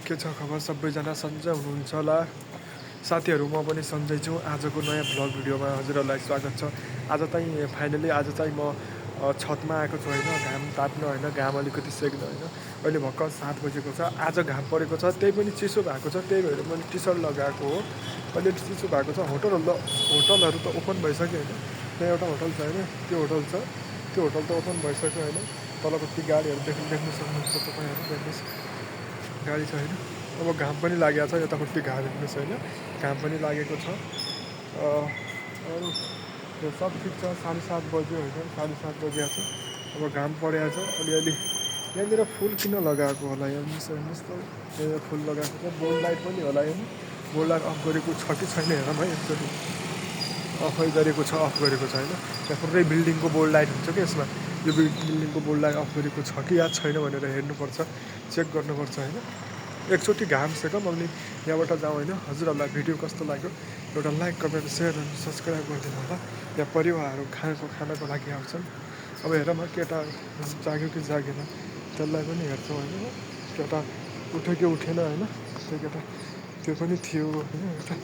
के छ खबर सबैजना सन्चै हुनुहुन्छ होला साथीहरू म पनि सन्चै छु आजको नयाँ भ्लग भिडियोमा हजुरहरूलाई स्वागत छ आज चाहिँ फाइनली आज चाहिँ म छतमा आएको छु होइन घाम ताप्न होइन घाम अलिकति सेक्न होइन अहिले भर्खर 7 बजेको छ आज घाम परेको छ त्यही पनि चिसो भएको छ त्यही भएर मैले टी सर्ट लगाएको हो अलिअलि चिसो भएको छ होटलहरू त ओपन भइसक्यो होइन त्यहाँ एउटा होटल छ होइन त्यो होटल त ओपन भइसक्यो होइन तलपट्टि गाडीहरू देख्न सक्नुहुन्छ तपाईँहरू हेर्नुहोस् गाडी छ होइन अब घाम पनि लागेको छ यतापट्टि घाम हेर्नुहोस् होइन घाम पनि लागेको छ अरू यो सब ठिक छ 7:30 बज्यो होइन 7:30 बजिरहेको छ अब घाम परेको छ अलिअलि यहाँनिर फुल किन लगाएको होला हेर्नुहोस् त यहाँ फुल लगाएको छ बोर्ड लाइट पनि होला होइन बोर्ड लाइट अफ गरेको छ कि छैन हेरौँ है एकचोटि अफै गरेको छ अफ गरेको छ होइन त्यहाँ पुरै बिल्डिङको बोर्ड लाइट हुन्छ कि यसमा यो बिल्डिङको बोर्ड लाइट अफ गरेको छ कि या छैन भनेर हेर्नुपर्छ चेक गर्नुपर्छ होइन एकचोटि घाम सेकौँ अनि यहाँबाट जाउँ होइन हजुरहरूलाई भिडियो कस्तो लाग्यो एउटा लाइक कमेन्ट सेयर अनि सब्सक्राइब गरिदिनु होला यहाँ परिवारहरू खानको लागि आउँछन् अब हेरौँ केटा जाग्यो कि जागेन त्यसलाई पनि हेर्छौँ होइन केटा उठ्यो कि उठेन होइन त्यो केटा त्यो पनि थियो होइन एउटा